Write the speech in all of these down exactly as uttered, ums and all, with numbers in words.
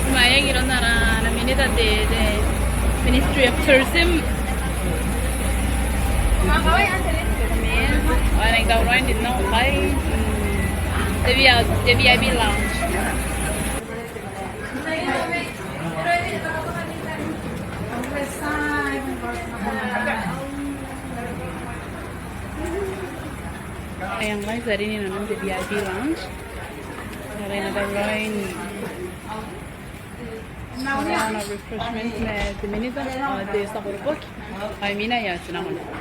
Maeng iroun ara minita te, te Ministry of Tourism. Ao e rang tauraoi n rin nako ngkai te V I P lounge. Ae ngkai ti a rin inanon te V I P lounge. Are e na tauraoi n refreshment ma te minita ao te tia koroboki. Ao imwina ao ti nako naba.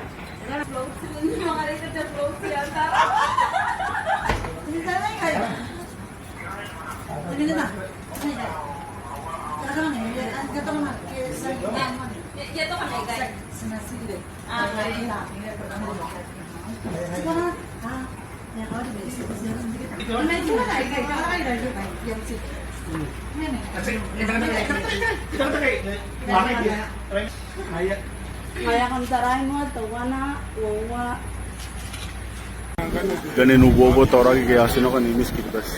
Ngkanne n ubobo tauraki ke a tia n nako ni Miss Kiribati.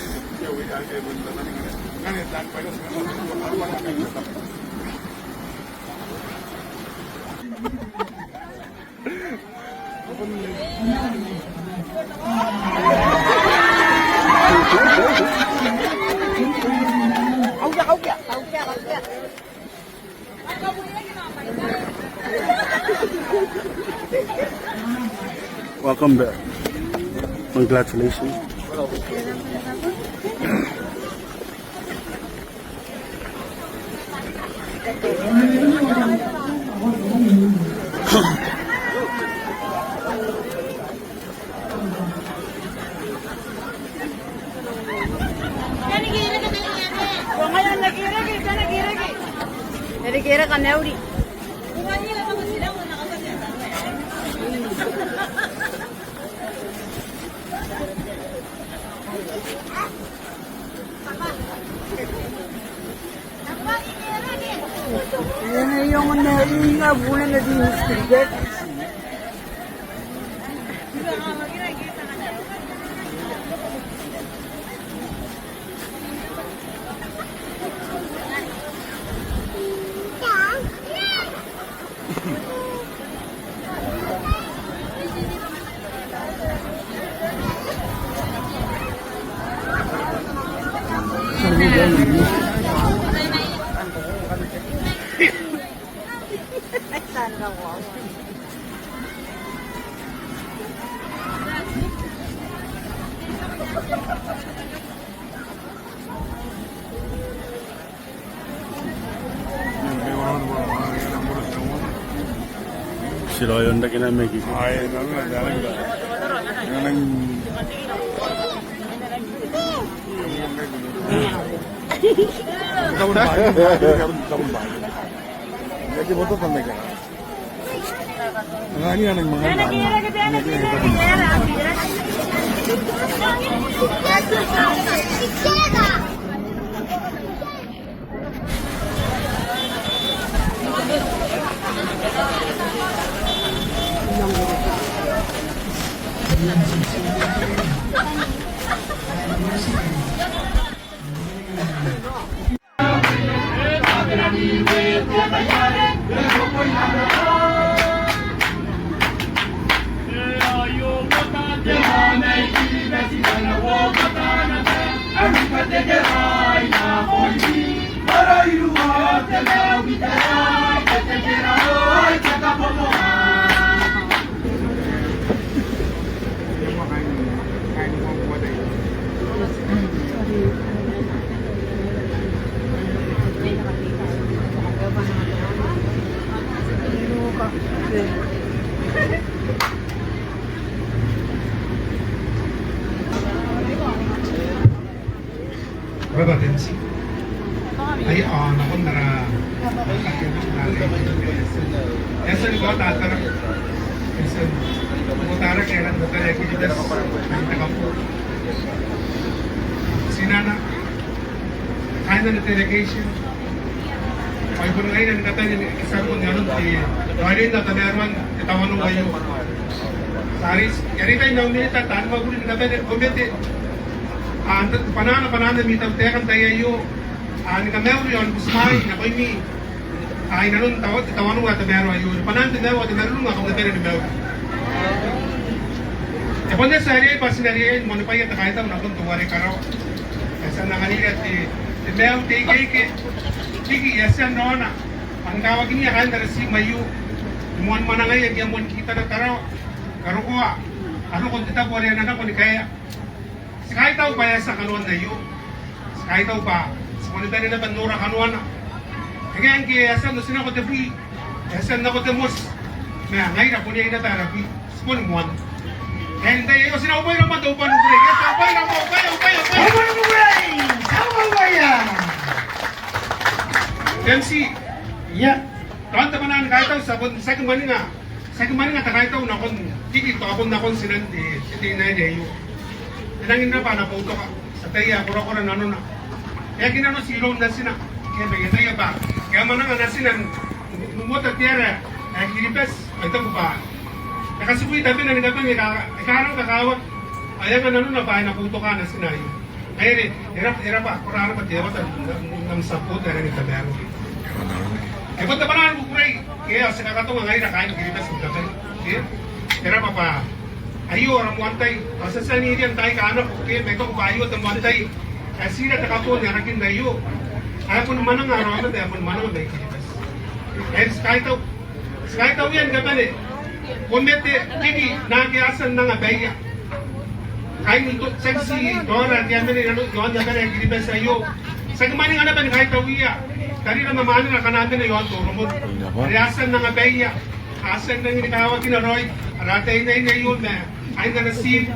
Welcome back. Congratulations. Tiraoi n taekinna ma e kiki. Ai, nang, nang, nang. Nang. Baba Tensi. Ai, a, nakon ara. E a tia ni kaota ara. E a tia ni kaota ara ke ara n tatara ae Kiribati. Ai te kapo. Tinana. Kaain ana delegation. Ao I bon ngaina ni kabane ni kitia bon aron te, aron te tamaroan te tawanou aio. Tari, e a riai n au minita taan mwakuri ni kabane, komete. A, n te, bwanaan, bwanaan ami tautaeka n tai aio. A, ni kamauri ao ni butimwaei nakoimi. A, inanon tawa, te tawanou ae tamaroa aio. Bwanaan te maiu ae tamaroa, kam na bane ni mauri. E bon eti ae riai bwa ti na riai ni moanibwaia te kaitau nakon teuare i karawa. E a tia n anganira te, te maiu te ikeike, riki e a tia n raona. Ao ni kawakinia kaain ara tiim aio ni moan mwanangaia ngke a moan kitana Tarawa, karokoa, a roko n te tabo are a na nako ni kaea. Ti kaitau bwa e a tia kanoan aio. Ti kaitau bwa ti boni bane naba n nora kanoana. E ngae ngke e a tia n otinako te bwi, e a tia n nako te moti, ma ngaira bon iai naba ara bwi. Ti boni moan. Ae n tai aio ti na uboira moa n te ubwai ni kukurei. Yes, uboira moa, uboira, uboira, uboira. Uboira ni kukurei. Ti a uboira. M C. Ia. Raon te bwanaa ni kaitau, ti a bon, ti aki mwaninga. Ti aki mwaninga te kaitau nakon, riki tao bon nakon tinan te, te, te teinaine aio. E rangi n raba ana boutoka. Ti ataia ae korakora nanona. E aki nano ti iroun natina. Ke e ataia bwa e a mwananga natina n, n, n uota te ara ae Kiribati. Ao I taku bwa e katibui tabena ni kabane aika, aika a rang kakawaki. Ao e anga nanona bwa e na boutoka natina aio. Ae e, e raba, e raba, ko raba te ota n, n, n am support ae rangi n tamaroa. E bon te bwanaa ni kukurei, ke ao ti kakatonga ngaira kaain Kiribati ni kabane. Ke e raba bwa aio ara moan tai, ao ti a tia n iria n taai aika a nako, ke ma I taku bwa aio te moan tai ae ti ira te katone n arakin aio. Ae boni mwananga ara aomata, ae boni mwananga mai Kiribati. Ae ti kaitau, ti kaitauia ni kabane, komete, riki naake a tia n anga baia. Kaain n to, tiaki ti raora ake a mena inanon, iaon abara ae Kiribati aio. Ti aki mwaninga naba ni kaitauia tarira ma mwanera akana a mena iaon Toromon. Are a tia n anga baia, a tia n rangi ni kawakina raoi ara ataeinaine aio ma kaain ana tiim.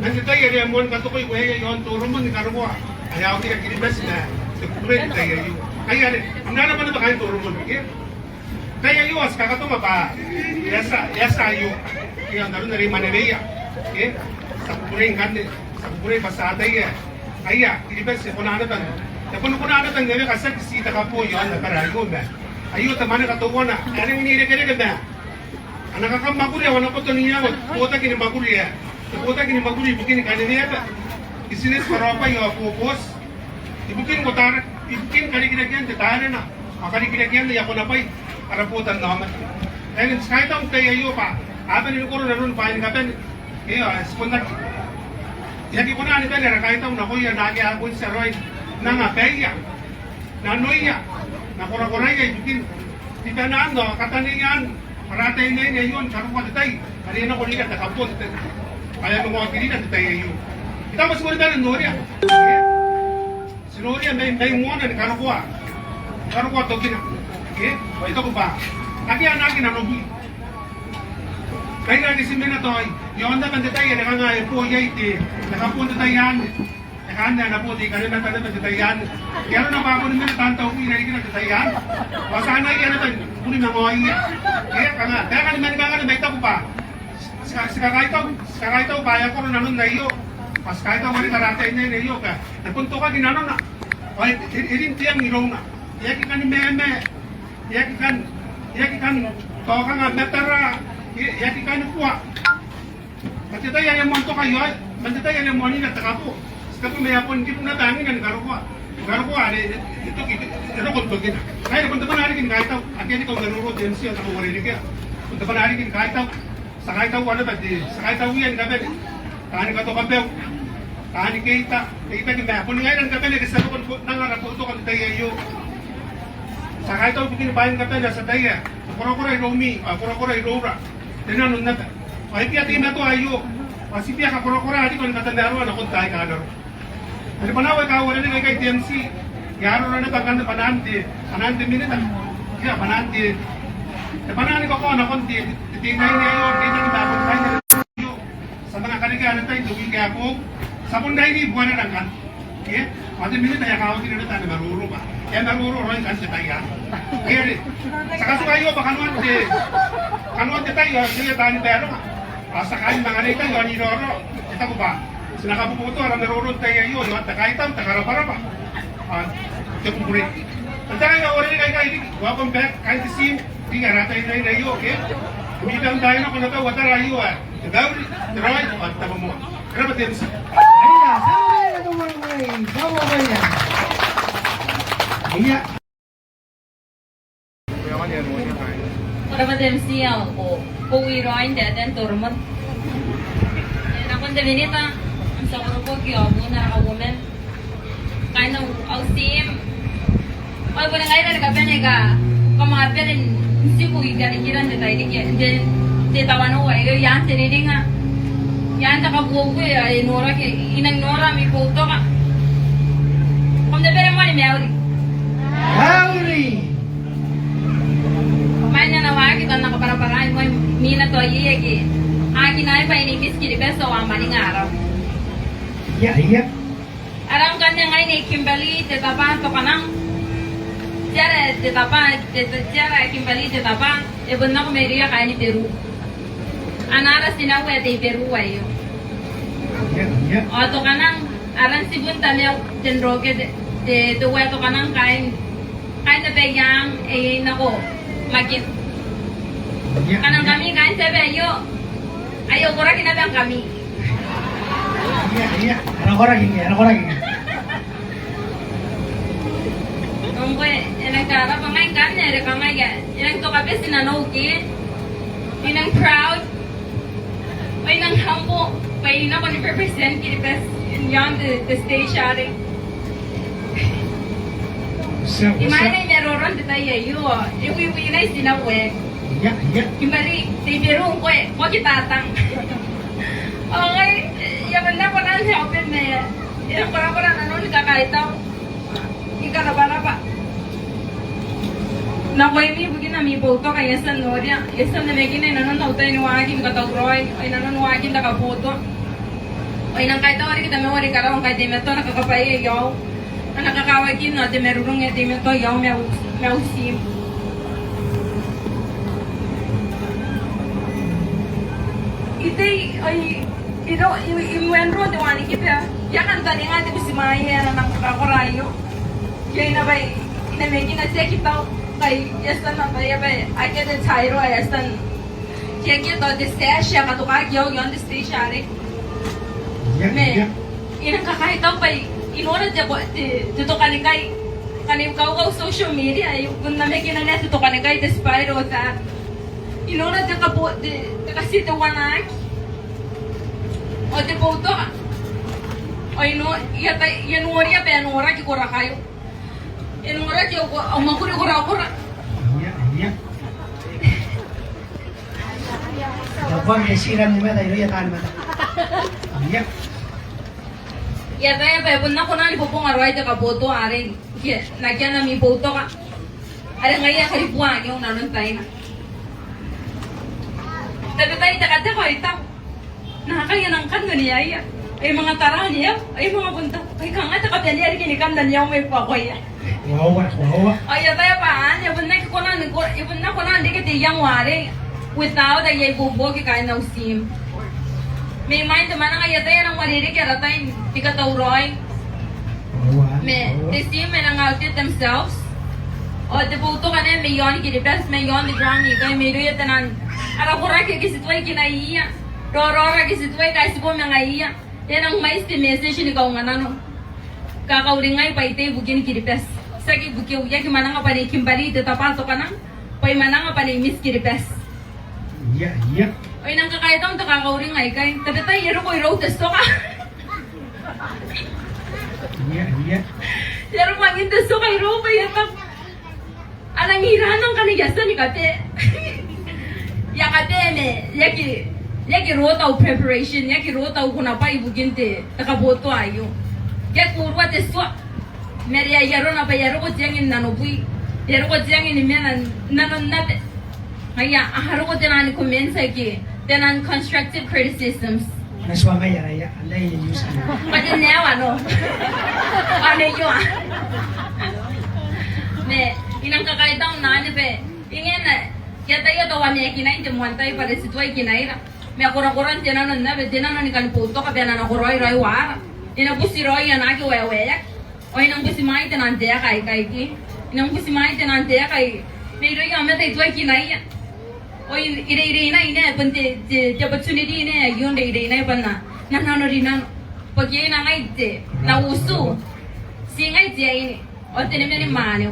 Man te tai are a moan katokoi waeia iaon Toromon ni karokoa ae a okira Kiribati ma te kukurei n te tai aio. Ai are, kam na rabwa naba kaain Toromon, ke? Tai aio ao ti kakatonga bwa e a tia, e a tia aio. Ke ao n aron are I mwaneweia, ke? Ti a kukurei ngkanne, ti a kukurei bwa ti ataia ae Kiribati e kona naba n, e kona, kona naba n eweka tiaki ti te kabo iaon abara aio ma aio te mwaneka teuana ae rangi n irekereke ma ana kakammwakuri ao ana boto n iango te botaki ni mwakuri ae, te botaki ni mwakuri ibukin kaniweaba, bitineti, karaobwai ao boboti. Ibukin kotara, ibukin karikirakean te tarena ao karikirakean aia konabwai ara botannaomata. Ae ti kaitau n tai aio bwa a bane ni koro nanon bwaai ni kabane. Ke ao ti bon aki, e aki kona ni bane ara kaitau nakoia naake a bon tia raoi n anga baia, nanoia, nakorakoraia ibukin ribanaan ao kataneiaan ara ataeinaine aio ni karokoa te tai are e nako n ira te kabo n te, ae a manga okirira n te tai aio. I taku bwa ti boni bane n noria. Ti noria mai, mai moana ni karokoa, karokoa tokina. Ke? Ao I taku bwa akea naake nanobwi. Ngaira ake ti mena tao iaon aban te tai are kanga e bo iai te, te kabo n te tai anne. E kaan ana bo te I-Kanimata naba n te tai anne. Ke arona bwa a boni mena taan taubwai i rarikira n te tai anne. Ao ti a anaia naba ni boni mangaoia. E kanga, taekan mani kangana mai taku bwa ti ka, ti kakaitau, ti kakaitau bwa e a koro nanon aio. Bwa ti kaitau are karateina aio ke e bon tokaki nanona. Ao e, e, e rin te ang irouna. E aki kan meme, e aki kan, e aki kan tokanga matara, e, e aki kan bua. Man te tai are e moan toka iai, man te tai are e moanna te kabo. Ti taku ma e a bon ribu naba angina ni karokoa. Ni karokoa are e, e toki, e roko n tokina. Ngaia are bon te bwanaa riki ni kaitau, akea riki au maroro te M C ao te kauarerekea. Bon te bwanaa riki ni kaitau. Ti a kaitau naba te, ti a kaitau iai ni kabane. Taani katokabau, taani keita, keitaki ma boni ngaira ni kabane ake ti a roko n nang ara boutoka n te tai aio. Ti a kaitau ibukin bwaai ni kabane ae ti ataia. Korakora iroumi, ao korakora iroura. Te nano naba. Ao e bia teimatoa aio. Ao ti bia kakorakora riki ni katamaroa nakon taai aika a na roko. Are bwanau ae kauarerekea ikai te M C, e a roro naba ngkanne bwanaan te, bwanaan te minita. Ia bwanaan te, te bwanaa ni kakoaua nakon te, te, te teinaine aio, te teinaine ma bon kaina aio. Ti a manga karekea ana tai n te wiki ae boou. Ti a bon rairi i buarara ngkanne. Ke? Ao te minita e a kawakina naba ana maroro bwa e a maroro raoi ngkanne n te tai anne. Ke are ti a katuka aio bwa kanoan te, kanoan te tai ao irouia taani baronga. Ao ti a kaai ni manga reitai ao n iraorao. E taku bwa ti na kabobotoa ara maroro n te tai aio, iaon te kaitau, te karabwarabwa ao te kukurei. Ao tera ae uarereke ikai riki, welcome back, kaain te tiim, riki ara ataeinnaine aio, ke? Ami bang taai nako naba, uatara aio ae te mauri, te raoi ao te tabomoa. Ko rabwa te M C. Aia, ti a uarereke te uarereke, ti a uarereke. Aia. Ko rabwa te M C ao ko, ko wiraoin te, te, te Toromon. E, nakon te minita, am ti a koroboki ao buuna kauoman. Kaain au, au tiim. Ao e boni ngaira ni kabane aika kam a bane n tiku i karikira n te tairiki, n te, te tawanou aio, i aan te riringa, i aan te kabuebue ae e noraki, I nang nora ami boutoka. Kam na bane moa ni mauri. Mauri. Mai n ana waaki tao N na kabwarabwaraai moa imwina tao iai ake a kinaai bwa e na miss Kiribati ao a mwaninga arau. Ia, ia. Arau ngkanne ngai Nei Kimberly Tetaba Tokanang. Te ara Tetaba, te, te, te ara Kimberly Tetaba, e bon nako mairouia kaaini Beru. Ana ara tinau ae te I-Beru aio. Ao Tokanang, aran tibun tamau Ten Roke, te, te, te uea Tokanang kaain, kaain Abaiang, e, nako Makin. Kanga ngkami kaain te aba aio, aio koraki naba ngkami. Ia, ia, ara koraki, ara koraki. Ngkoe, e nang taraba ngai ngkanne, are kangai, e nang toka beti nanou ke. I nang proud. Ao I nang humble bwa I nako ni represent Kiribati iaon te, te stage are. Imwain ae I maroro n te tai aio, e wiwinai tinau ae. Ia, ia. Kimberly, te I-Beru ngkoe, ko aki tatang. Ao ngai, I a bon nako naba n help ma, e korakora nanou ni kakaitau. Ni karabwarabwa nakoimi ibukin ami boutoka. I a tia n noria, I a tia n namakinna inanon au tai ni waaki ni katauraoi, ao inanon waakin te kaboto. Ao I nang kaitaua riki Tamau are i karawa ngkai e teimatoa ana kakabwaia iau, ana kakawakin ao te marurung ae e teimatoa iau ma au, ma au tiim. I tei, ao I, I ro, I, I moan roo n te wanikiba, I a kantaninga te butimwaea ae e nang korakora aio. Iai naba, I namakinna te aki tau, ngkai I a tia n ataia bwa akea te title ae e a tia n, te aki tau te sash ae e katokaki iau iaon te stage are. Ia, ma ia. I nang kakaitau bwa I nora te, te, te tokanikai. Ngkana I kaukau social media, I bon namakina naba te tokanikai despite of that. I nora te kabo, te, te katiteuanaaki. Ao te boutoka. Ao I no, I a tai, I a noria bwa e noraki korakaio. E noraki au, au mwakuri korakora. Ia, ia. Ia, bon te tira ni mata irouia taani mata. Ia. I ataia bwa e bon nako naba ni bobonga raoi te kaboto are, ke, n akea ami boutoka. Are ngaia e a karibua angeu nanon taina. Tabetai te kateko ae I taku, naakai a nang kan onea aia, E manga tara ni, e manga bon ta, kai kanga te kabanea riki ni kan na ni au mai bwa koia. Wawa, wawa. Ao I ataia bwa anne, e bon aki kona ni ko, e bon aki kona n reke te iango arei without aia ibuobuoki kaain au team. Ma imwain te mwananga I ataia e nang uarereke ara tai ni katauraoi. Wawa, wawa. Ma te team e nang outdid themselves. Ao te boutoka anne mai aon Kiribati, mai aon te ground ikai, mairouia te nang, ara koraki ake ti tuai kinaa iai, raoraora ake ti tuai kaitibo ma ngaiia. E nang mwaiti te message ni kaunganano. Kakauringai bwa I tei ibukin Kiribati. Tiaki ibukiu, I aki mwananga bwa Nei Kimberly te tabo ae tokanang, bwa I mwananga bwa Nei Miss Kiribati. Ia, ia. Ao I nang kakaitau n te kakauringa aikai. Tabetai e roko irou te tioka. Ia, ia. E a roko angin te tioka irou bwa e a taku, a nang iraana ngkana I a tia ni kabae. I a kabae ma e aki, e aki rota au preparation, e aki rota au konabwai ibukin te, te kaboto aio. E aki urua te tua. Ma are ai arona bwa e a roko te ang n nanobwi. E a roko te ang ni mena n nanon naba. Ngaia, a roko te nang comments aike, te nang constructive criticisms. Ana tua mai araia, antai e use? But then now I know. Anne io. Ma I nang kakaitau n anne bwa, ingena, I ataia tao a mea kinai n te moan tai bwa are ti tuai kinaira. Ma korakoran te nano naba, te nano ni kan boutoka bwa e na nakoraoi raoi waara. E na buti raoi ana aki waewaeaki. Ao I nang butimwaai te nang taeka aikai ke. I nang butimwaai te nang taeka ae mairouia aomata I tuai kinaia. Ao I, I reireinai naba bon te, te, te opportunity naba aio n reireinai bwa N na, N na nanorinano. Bwa ke ngai te, N na utu. Ti ngai te aine. Ao te nne mani mwaane.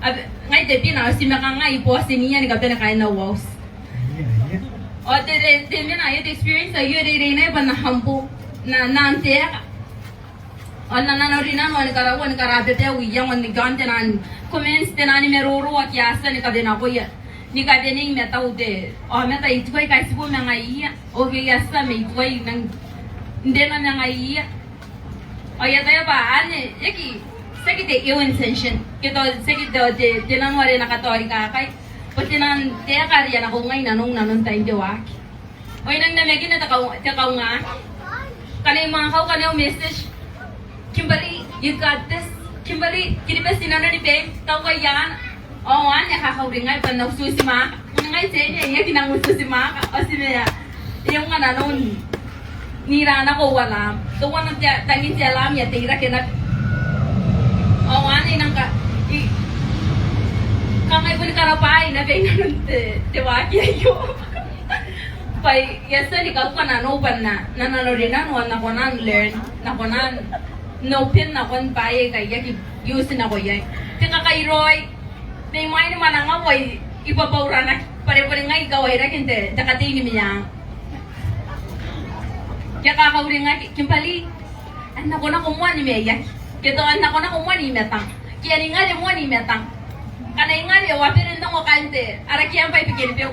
Ao ngai te bina, ao ti manga ngai bwa ti nna ni kabane kaain au auti. Ao te, te, te mena, te experience aio e reireinai bwa N na humble. N na, N na taeka. Ao N na nanorinano ni karaua, ni karababaa au iango, ni kan te nang comments, te nang ni maroro ake a tia ni kabanenakoia. Ni kabanei ma tao te aomata I tuai kaitibo ma ngaiia. Ao ke a tia ma I tuai nang dena ma ngaiia. Ao I ataia bwa anne, e aki, tiaki te ill intention. Ke tao, tiaki te, te, te nano are e na kataurikakai. Bwa te nang taeka are e a nako ngai nanou, nanon tain te waaki. Ao I nang namakina te kau-, te kaungaaki. Ngkana I manga kau, ngkana au message. Kimberly, you got this. Kimberly, Kiribati inanoni bae, tauan iaan. Ao anne e kakauringai bwa N na ututi mwaaka. Ngai te aine ae I aki nang ututi mwaaka. Ao ti mea. E unga nanou n ira nako au alarm. Teuana te, tangin te alarm e a teirake naba. Ao anne I nang ka, I, kangai bon karabwaai naba inanon te, te waaki aio. Bwa I a tia ni kauka nanou bwa N na, N na nanorinano, N na kona n learn, N na kona n open nakon bwaai aika I aki use nako iai. Te kakairaoi, ma imwain mwanangau ao I, I bwabwauranaki, bwa are boni ngai I kawairake n te, te katei ni meang. Ke a kakauringaki, Kimberly, a nakonako moa ni maiaki. Ke tao a nakonako moa ni matang. Ke a ningare moa ni matang. Ngkana I ngare ao a bere n ongo kaain te, ara kiamba i Bikenibeu.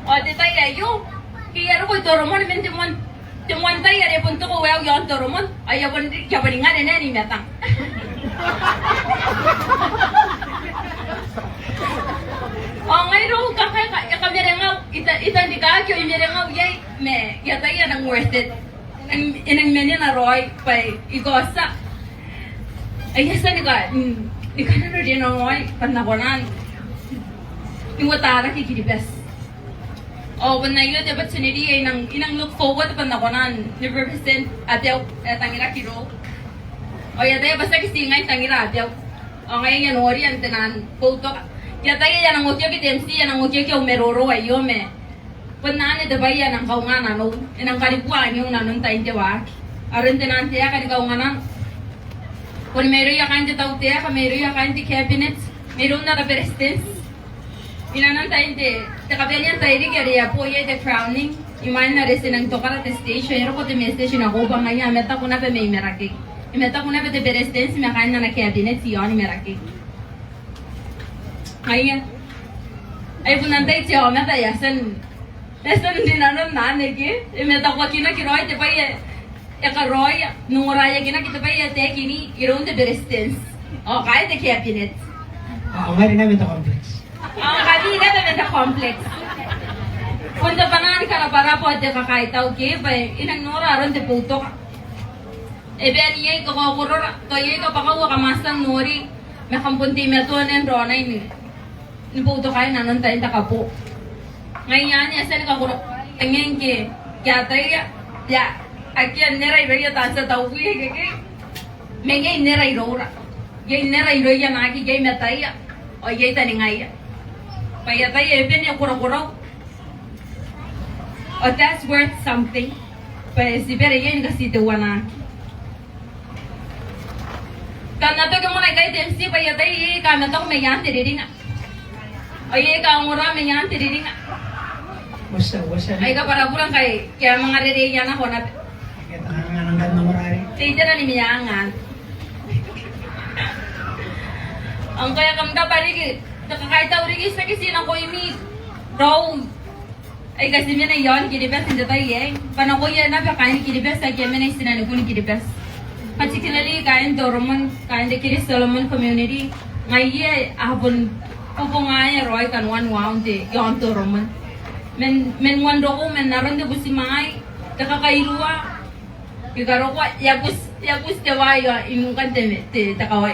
Ao te tai aio, ke I a roko i Toromon man te moan, te moan tai are bon toko waeu i aon Toromon. Ao I a bon, I a boni ngare naba ni matang. Ao ngai irou kakaeka, e kamerengau, I ta, I tanrikaki ao I merengau iai, ma I ataia e nang worth it. E nang, e nang manena raoi bwa I kaotia. Ai a tia ni ka, mm, ni kananorinano raoi bwa N na kona n uotaraki Kiribati. Ao bon aio te opportunity ae I nang, I nang look forward bwa N na kona n represent abau, e tangiraki irou. Ao I ataia bwa tiaki ti ngai tangira abau. Ao ngaia I a noria n te nang boutoka. I ataia I a nang okioki te MC, I a nang okioki au maroro aio ma bon anne te bwai ae e nang kaunga nanou, e nang karibua aine nanon tain te waaki. Aron te nang taeka ni kaunganano. Bon mairouia kaain te tautaeka, mairouia kaain te cabinet, mairoun ara beretitenti. Inanon tain te, te kabanea n tairiki are e a bo iai te crowning, imwain are ti nang tokara te stage, ao e roko te message nakoiu bwa ngaia e mataku naba mai Marakei. E mataku naba te beretitenti ma kaain ana cabinet i aoni Marakei. Ngaia. Ai bon antai te aomata ae a tia n, e a tia n rinanon anne ke? E matakuakinaki raoi te bwai ae e karaoia, n ongoraeakinaki te bwai ae e taekinna iroun te beretitenti. Ao kaain te cabinet. Ao ngai naba man te complex. Ao ngkami naba man te complex. Bon te bwanaa ni karabwarabwa te kakaitau ke bwa e nang nora aron te boutoka. E bane iai kakaokorora, tao iai kabwakau aika kam a tia n nori, ma kam bon teimatoa n raonai ni, ni boutokai nanon tain te kabo. Ngaia anne e a tia ni kakoro, e ngae ngke, ngke a ataia, e a, akea n nera irouia taan tia taubwi ikekei. Ma iai n nera iroura. Iai n nera irouia naake iai mataia, ao iai taningaia. Bwa I ataia e bane korakorau. Ao that's worth something. Bwa e tibwa iai ni katiteuanaaki. Kam na toki moa ikai te M C bwa I ataia iai aika a mataku mai aan te riringa. Ao iai aika a ongora mai aan te riringa. Uotia, uotia. Aika bwarabwara ngkai, ke a manga rereia nako naba. Ke a manga nang ongora are. Te itera ni meang anne. Ao ngkai kam rabwa riki, te kakaitau riki, tiaki ti nakoimi raou aika ti mena i aon Kiribati n te tai aei. Bwa nakoia naba kaain Kiribati ake a mena i tinanikun Kiribati. Particularly kaain Toromon, kaain te Kiri Solomon community. Ngaia a bon bobongaia raoi kanoan waun te i aon Toromon. Man, man uan roko, man aron te butimwaai, te kakairua, ke karokoa, e a buti, e a buti te wa i nukan te, te, te kawai.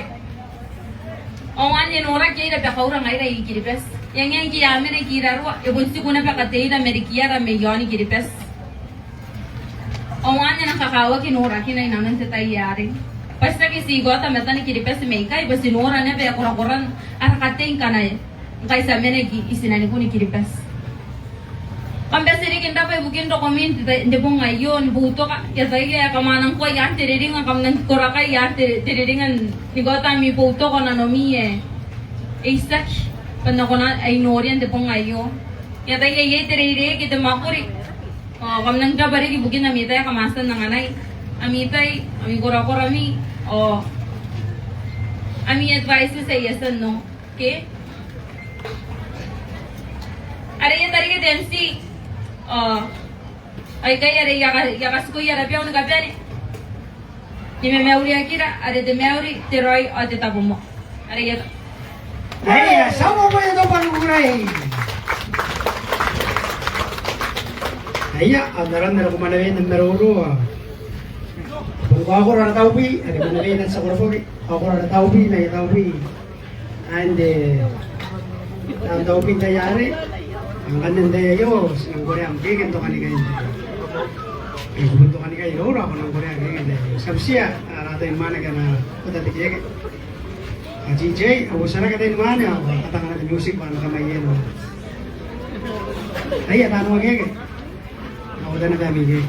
Ao anne e noraki iai rabakaura ngaira i Kiribati. E ngae ngke a mena i kiraroa, e bon tiku naba kateira ma rikiara mai aon Kiribati. Ao anne e nang kakawaki norakina inanon te tai arei. Bwa tiaki ti kaota matan Kiribati mai ikai, bwa ti nora naba ae korakoran ara katei ngkana e ngkai ti a mena i tinanikun Kiribati. Kam bati riki n rabwa ibukin rokomi n te, n te bong aio, ni boutoka, I ataia ae kam a nang kua i aan te riringa, kam nang korakai i aan te, te riringa ni kaota ami boutoka nanomi ae itiaki bwa N na kona n noria n te bong aio. I ataia iai te reirei ke te mwakuri. Ao kam nang rabwa riki ibukin ami tai ae kam a tia n anganai. Ami tai, ami korakorami, ao ami advices ae I a tia n ongo. Ke? Are I a taraa riki te M C. Ao aikai are I a ka, I a katikoia ara bwai ni kabane. Ni mamauriakira, are te mauri, te raoi, ao te tabomoa. Are I a ta. Aia, ti a moa bwa e a tau bwa ni kukurei. Aia, ao n aran are ko mwanewea n te maroro. Bon kaokoro ara taubwi, are mwanewea n te tia koroboki. Kaokoro ara taubwi, n aia taubwi. Ao n te, taan taubwi n tai arei, ao ngkanne n tai aio, ti nang korea am keke n tokanikai n tai aio. E, ko bon tokanikai iroura, ko nang korea am keke n tai aio. Ti a butiia ara ataeinimwaane ake a na ota te keke. Ao D J, ao ti a nako ataeinimwaane, ao a tangana te music bwa a na kamaiai naba. Aia, tanoa keke. Ao tana bwa ami keke.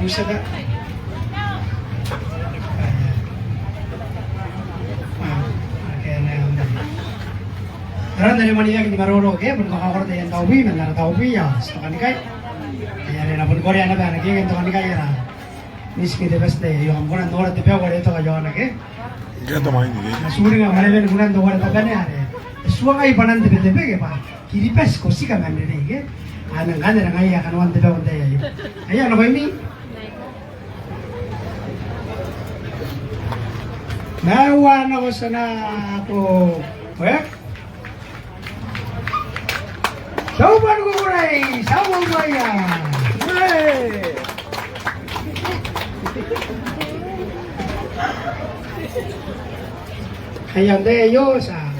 Musada. Ara n are mwaneweaki ni maroro ke, bon kakaokoro taian taubwi man ara taubwi, ao ti tokanikai. Ai are e na bon korea naba ana keke n tokanikai ara Miss Kiribati n tai aio, kam kona n nora te bwai are e toka iaona ke. Ngke e toka mai ni ke. Ti uringa mwanewen kunan te ware tabane are e tuangai bwanan te Betebeke bwa Kiribati ko tika man reirei ke. Ao ngkanne ngaia kanoan te bwai n tai aio. Aia nakoimi. Maua nako, ti a nako. Oek. Tau bwa ni kukurei, tau bwa ni kukurei. Aia n tai aio ti a